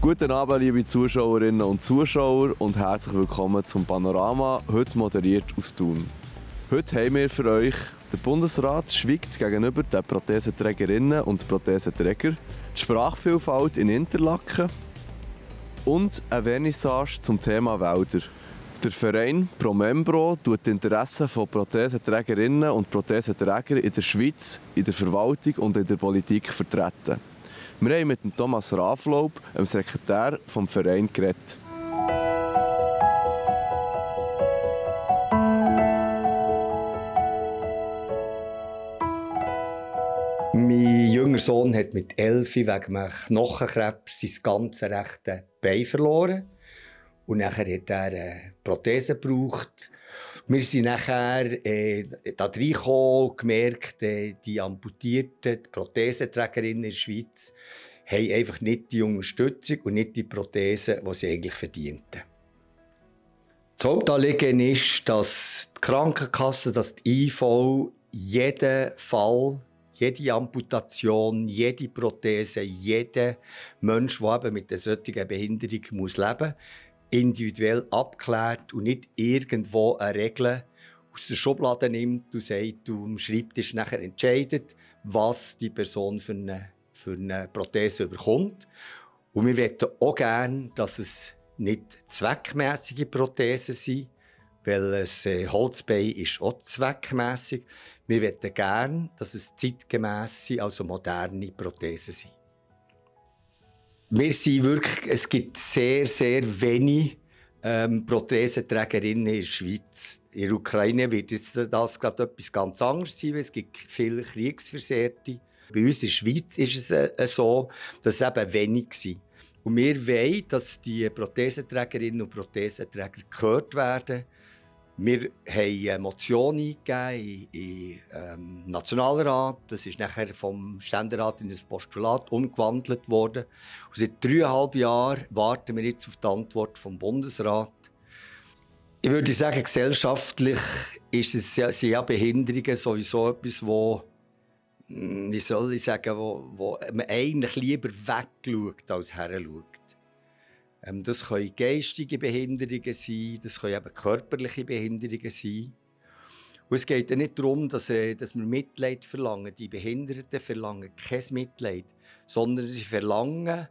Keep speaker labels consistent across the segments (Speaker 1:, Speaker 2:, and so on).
Speaker 1: Guten Abend, liebe Zuschauerinnen und Zuschauer und herzlich willkommen zum Panorama, heute moderiert aus Thun. Heute haben wir für euch: Der Bundesrat schweigt gegenüber den Prothesenträgerinnen und Prothesenträgern, die Sprachvielfalt in Interlaken und eine Vernissage zum Thema Wälder. Der Verein Promembro tut die Interessen von Prothesenträgerinnen und Prothesenträgern in der Schweiz, in der Verwaltung und in der Politik vertreten. Wir haben mit dem Thomas Raflaub, dem Sekretär des Vereins, geredet.
Speaker 2: Mein jüngerer Sohn hat mit 11 wegen einem Knochenkrebs sein ganzes rechte Bein verloren. Und nachher hat er eine Prothese gebraucht. Wir sind nachher da reingekommen und gemerkt, die amputierten Prothesenträgerinnen in der Schweiz haben einfach nicht die Unterstützung und nicht die Prothese, die sie eigentlich verdienten. Das Hauptanliegen ist, dass die Krankenkasse, dass die IV jeden Fall, jede Amputation, jede Prothese, jeder Mensch, der eben mit einer solchen Behinderung leben muss, individuell abklärt und nicht irgendwo eine Regel aus der Schublade nimmt und sagt, du am Schreibtisch nachher entscheidet, was die Person für eine Prothese bekommt. Und wir möchten auch gerne, dass es nicht zweckmässige Prothesen sind, weil ein Holzbein ist auch zweckmässig. Wir möchten gerne, dass es zeitgemässe, also moderne Prothesen sind. Wir sind wirklich, es gibt sehr, sehr wenige Prothesenträgerinnen in der Schweiz. In der Ukraine wird das gerade etwas ganz anderes sein, weil es gibt viele Kriegsversehrte. Bei uns in der Schweiz ist es so, dass es eben wenig sind. Und wir wollen, dass die Prothesenträgerinnen und Prothesenträger gehört werden. Wir haben eine Motion eingegeben im Nationalrat. Das ist nachher vom Ständerat in ein Postulat umgewandelt worden. Und seit 3,5 Jahren warten wir jetzt auf die Antwort vom Bundesrat. Ich würde sagen, gesellschaftlich sind ja Behinderungen sowieso etwas, wo man eigentlich lieber wegschaut als hinschaut. Das können geistige Behinderungen sein, das können eben körperliche Behinderungen sein. Und es geht ja nicht darum, dass wir Mitleid verlangen. Die Behinderten verlangen kein Mitleid, sondern sie verlangen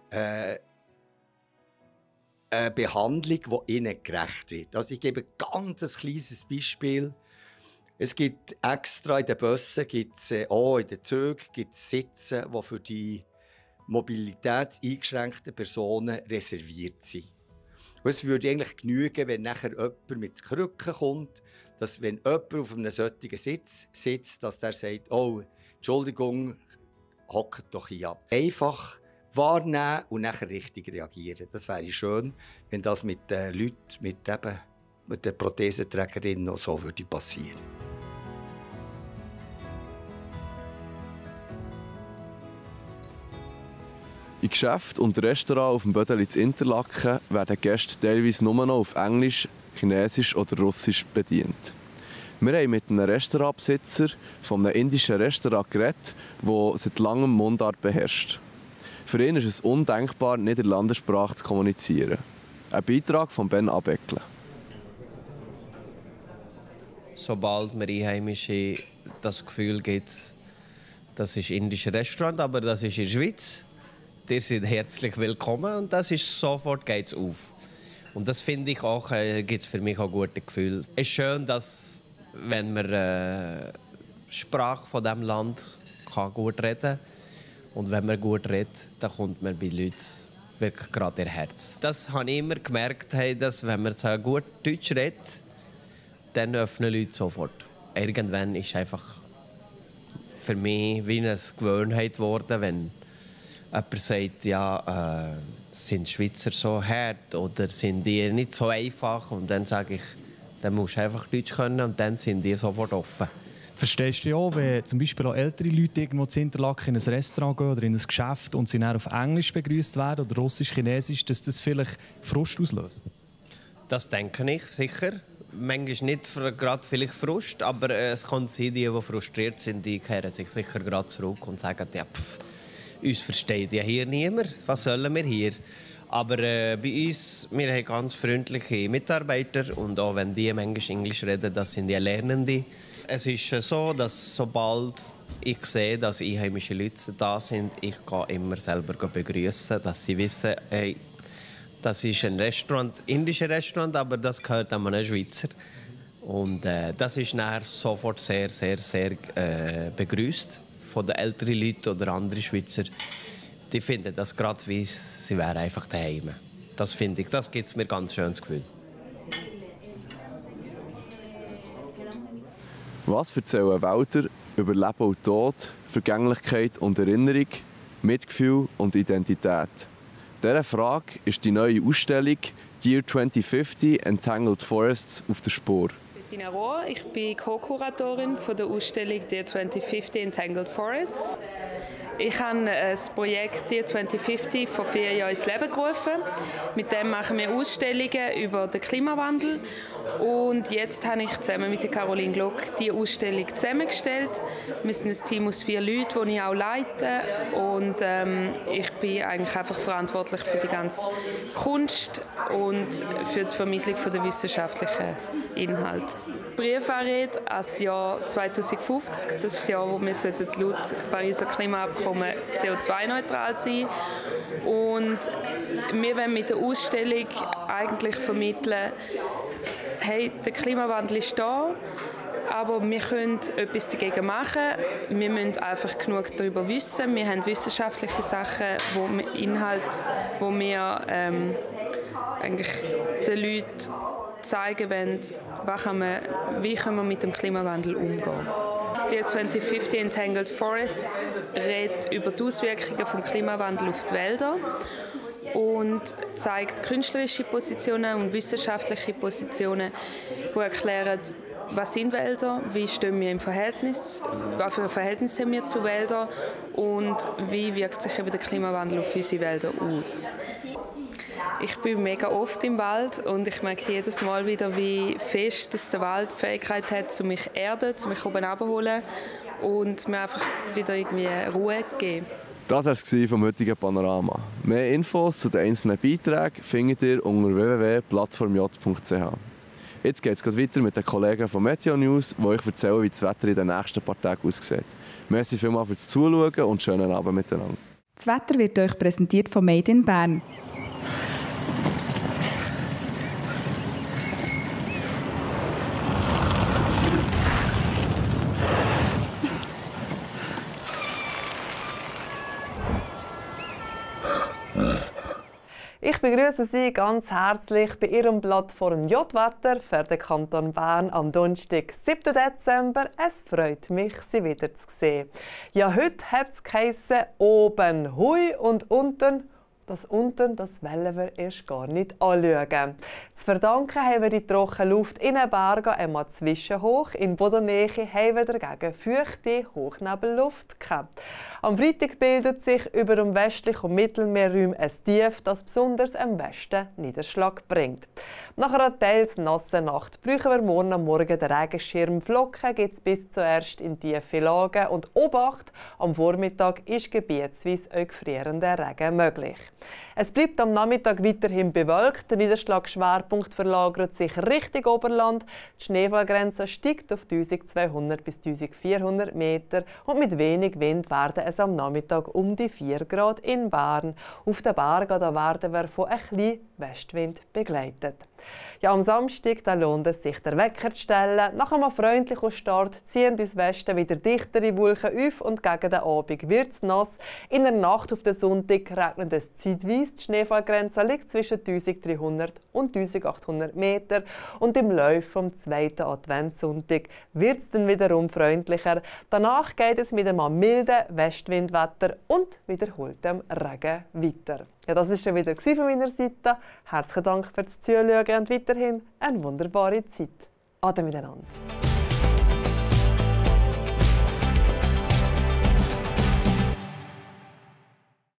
Speaker 2: eine Behandlung, die ihnen gerecht wird. Also ich gebe ein ganz kleines Beispiel. Es gibt extra in den Bussen, auch in den Zügen, Sitze, die für die mobilitätseingeschränkten Personen reserviert sind. Und es würde eigentlich genügen, wenn nachher jemand mit Krücken kommt, dass wenn jemand auf einem solchen Sitz sitzt, dass der sagt, oh, Entschuldigung, hockt doch hier ab. Einfach wahrnehmen und nachher richtig reagieren. Das wäre schön, wenn das mit den Leuten, mit den Prothesenträgerinnen auch so passieren würde.
Speaker 1: In Geschäften und Restaurants auf dem Bödeli in Interlaken werden Gäste teilweise nur noch auf Englisch, Chinesisch oder Russisch bedient. Wir haben mit einem Restaurantbesitzer von einem indischen Restaurant geredet, das seit langem Mundart beherrscht. Für ihn ist es undenkbar, nicht in der Landessprache zu kommunizieren. Ein Beitrag von Ben Abeckle.
Speaker 3: Sobald man Einheimische das Gefühl gibt, das ist ein indisches Restaurant, aber das ist in der Schweiz. Ihr seid herzlich willkommen und das ist sofort geht's auf. Und das finde ich auch, gibt es für mich auch ein gutes Gefühl. Es ist schön, dass, wenn man Sprache von diesem Land kann gut reden kann und wenn man gut redet, dann kommt man bei Leuten wirklich gerade ihr Herz. Das habe ich immer gemerkt, dass wenn man so gut Deutsch redet, dann öffnen Leute sofort. Irgendwann ist es einfach für mich wie eine Gewohnheit geworden, wenn jemand sagt, ja, sind Schweizer so hart oder sind die nicht so einfach? Und dann sage ich, dann musst du einfach Deutsch können und dann sind die sofort offen.
Speaker 4: Verstehst du ja, wenn zum Beispiel auch ältere Leute irgendwo zu Interlaken in ein Restaurant gehen oder in ein Geschäft und sie dann auf Englisch begrüßt werden oder Russisch, Chinesisch, dass das vielleicht Frust auslöst?
Speaker 3: Das denke ich sicher. Manchmal nicht gerade vielleicht Frust, aber es kann sein, die frustriert sind, die kehren sich sicher gerade zurück und sagen, ja, uns versteht ja hier niemand. Was sollen wir hier? Aber bei uns, wir haben ganz freundliche Mitarbeiter und auch wenn die manchmal Englisch reden, das sind die Lernende. Es ist so, dass sobald ich sehe, dass einheimische Leute da sind, ich gehe immer selber begrüßen, dass sie wissen, hey, das ist ein Restaurant, indisches Restaurant, aber das gehört an einen Schweizer. Und das ist nachher sofort sehr, sehr, sehr begrüßt von den älteren Leuten oder anderen Schweizer. Die finden das gerade wie sie wären einfach daheim. Das finde ich, das gibt mir ganz schönes Gefühl.
Speaker 1: Was erzählen Wälder über Leben und Tod, Vergänglichkeit und Erinnerung, Mitgefühl und Identität? Dieser Frage ist die neue Ausstellung Dear 2050 Entangled Forests auf der Spur.
Speaker 5: Bettina Rohr, ich bin Co-Kuratorin der Ausstellung Dear 2050 Entangled Forests. Ich habe das Projekt Dear 2050 vor 4 Jahren ins Leben gerufen. Mit dem machen wir Ausstellungen über den Klimawandel. Und jetzt habe ich zusammen mit Caroline Glock die Ausstellung zusammengestellt. Wir sind ein Team aus 4 Leuten, die ich auch leite. Und ich bin eigentlich einfach verantwortlich für die ganze Kunst und für die Vermittlung der wissenschaftlichen Inhalte. Briefanrede als Jahr 2050. Das ist das Jahr, wo wir laut Pariser Klimaabkommen CO2-neutral sein sollten. Und wir wollen mit der Ausstellung eigentlich vermitteln, hey, der Klimawandel ist da, aber wir können etwas dagegen machen. Wir müssen einfach genug darüber wissen. Wir haben wissenschaftliche Sachen, Inhalte, wo wir eigentlich den Leuten zeigen wollen, wie können wir mit dem Klimawandel umgehen. Die 2050 Entangled Forests redet über die Auswirkungen des Klimawandels auf die Wälder und zeigt künstlerische Positionen und wissenschaftliche Positionen, die erklären, was sind Wälder, wie stehen wir im Verhältnis, was für ein Verhältnis haben wir zu Wäldern und wie wirkt sich eben der Klimawandel auf unsere Wälder aus. Ich bin mega oft im Wald und ich merke jedes Mal wieder, wie fest dass der Wald die Fähigkeit hat, mich zu erden, mich oben abzuholen und mir einfach wieder irgendwie Ruhe zu geben.
Speaker 1: Das war es vom heutigen Panorama. Mehr Infos zu den einzelnen Beiträgen findet ihr unter www.plattformj.ch. Jetzt geht es weiter mit den Kollegen von Meteo News, die euch erzählen, wie das Wetter in den nächsten paar Tagen aussieht. Merci vielmals fürs Zuschauen und schönen Abend miteinander.
Speaker 6: Das Wetter wird euch präsentiert von Made in Bern.
Speaker 7: Ich begrüße Sie ganz herzlich bei Ihrem Plattform J-Wetter für den Kanton Bern am Donnerstag, 7. Dezember. Es freut mich, Sie wieder zu sehen. Ja, heute hat es geheissen, oben hui und unten. Das unten, das wollen wir erst gar nicht anschauen. Zu verdanken haben wir die trockene Luft in den Bergen einmal zwischenhoch. In Bodennähe haben wir dagegen feuchte Hochnebelluft gehabt. Am Freitag bildet sich über dem westlichen und Mittelmeerraum ein Tief, das besonders am Westen Niederschlag bringt. Nach einer teils nassen Nacht brauchen wir morgen am Morgen den Regenschirm. Flocken gibt es bis zuerst in tiefe Lagen und Obacht, am Vormittag ist gebietsweise auch gefrierender Regen möglich. Es bleibt am Nachmittag weiterhin bewölkt. Der Niederschlagsschwerpunkt verlagert sich Richtung Oberland. Die Schneefallgrenze steigt auf 1200 bis 1400 Meter und mit wenig Wind werden es am Nachmittag um die 4 Grad in Bern. Auf den Bergen werden wir von ein bisschen Westwind begleitet. Ja, am Samstag lohnt es sich, den Wecker zu stellen. Nach einem freundlichen Start ziehen uns Westen wieder dichtere Wolken auf und gegen den Abend wird es nass. In der Nacht auf den Sonntag regnet es zeitweise. Die Schneefallgrenze liegt zwischen 1300 und 1800 Meter. Und im Laufe des 2. Adventssonntag wird es dann wiederum freundlicher. Danach geht es mit einem milden Westwindwetter und wiederholtem Regen weiter. Ja, das war schon wieder von meiner Seite. Herzlichen Dank fürs Zuschauen und weiterhin eine wunderbare Zeit. Ade miteinander.